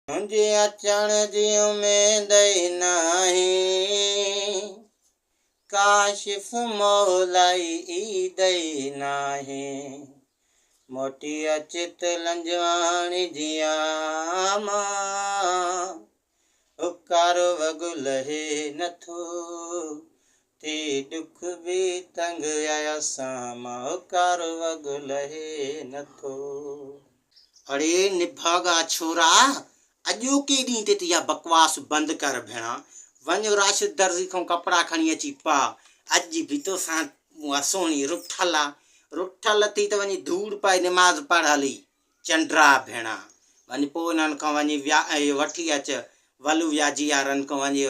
تنهنجي اچڻ جي اميد ئي ناهي، ڪاشف مولائي عيد ئي ناهي، موٽي اچ ته لنجواڻي جيان مان، اڪارو وڳ لهي نٿو، ٿي ڏک به تنگ آياسان مان، اڪارو وڳ لهي نٿو. اڙي نڀاڳا ڇورا، اڄوڪي ڏينهن تي ته اها بڪواس بند ڪر ڀيڻا، وڃ راشد درزي کان ڪپڙا کڻي اچي پاء، اڄ به توسان اها سهڻي رٺل آ، رٺل اٿئي ته وڃي ڌوڙ پائي نماز پڙهه هلي، چنڊرا ڀيڻا، وڃ پوء انهن کان وڃي وٺي اچ، ولو وياجي يارن کان وڃي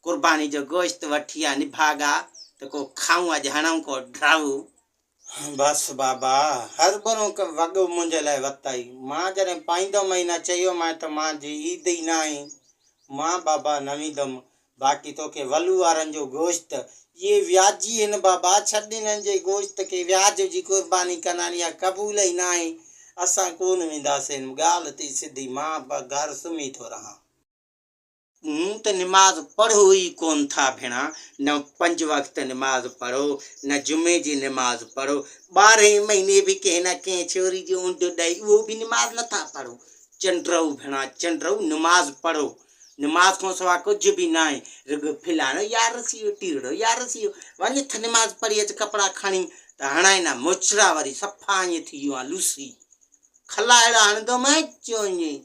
قرباني جو گوشت وٺي آ نڀاڳا، ته ڪو کائون اڄ هڻون ڪو ڊرائو. بس بابا، هرڀرو وڳو منهنجي لاء وتائي. مان جڏهن پائيندم ئي نه، چيومانء ته مان جي عيد ئي ناهي، مان بابا نه ويندم. باقي توکي ولو وارن جو گوشت، اهي وياجي هن بابا، ڇڏ انهن جي گوشت کي، وياج جي قرباني ڪندا آهن، اها قبول ئي ناهي. اسان ڪونه وينداسين. ڳالهه ٿي سڌي، مان گهر سمهي ٿو رهان. مون ته نماز پڙهو ئي ڪونه ٿا ڀيڻا، نه پنج وقت نماز پڙهو، نه جمعي جي نماز پڙهو، ٻارهين مهيني به ڪنهن نه ڪنهن ڇوري جي اونڊ ڏئي اهو به نماز نه ٿا پڙهو. چنڊرئو ڀيڻا چنڊرئو نماز پڙهو، نماز کان سوا ڪجهه به ناهي، رڳو فلاڻو يار رسيو ٽيڙو يار رسيو، وڃ ٿ نماز پڙهي اچ ڪپڙا کڻي ته هڻائين ها موچڙا وري صفا ائين ٿي ويو آن لوسي. کلا اهڙا هڻندومانء جو ائين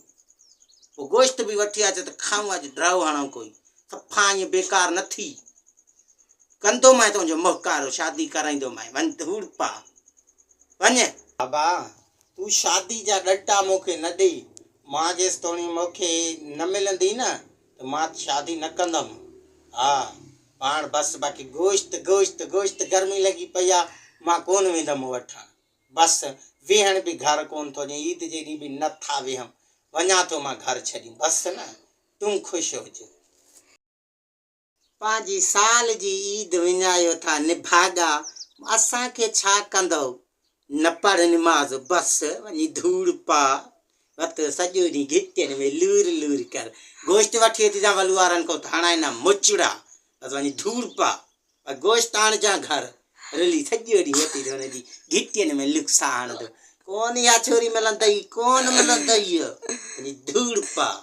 پوء گوشت به وٺي اچ ته کائون اڄ ڊرائو هڻون ڪوئي صفا ائين بيڪار نه ٿي ڪندومانء تنهنجو منهن ڪارو شادي ڪرائيندومانء وڃ ڌوڙ پاء وڃ. بابا تون شادي جا ڏٽا مون کي نه ڏي مان جيستوڻي مون کي نه ملندي نه ته مان شادي نه ڪندم ها پاڻ بس باقي گوشت گوشت گوشت گرمي لڳي پئي آ مان ڪونه ويندم وٺڻ. بس، ويهڻ به گهر ڪونه ٿو ڏين، عيد جي ڏينهن به نه ٿا ويهم، وڃان ٿو مان گهر ڇڏيون، بس نه، تون خوش هج. پنهنجي سال جي عيد وڃايو ٿا نڀاڳا، اسان کي ڇا ڪندؤ، نه پڙهه نماز، بس، وڃي ڌوڙ پاء، وت سڄو ڏينهن گهٽين ۾ لور لور ڪر، گوشت وٺي اچجان ولوارن کان ته هڻائين ها موچڙا، بس وڃي ڌوڙ پاء. پر گوشت آڻجان گهر. رلي سڄو ڏينهن وتي ٿو هن جي گهٽين ۾ لڪسا هڻندو. ڪونه اها ڇوري ملندئي، ڪونه ملندئي. وڃي ڌوڙ پاء.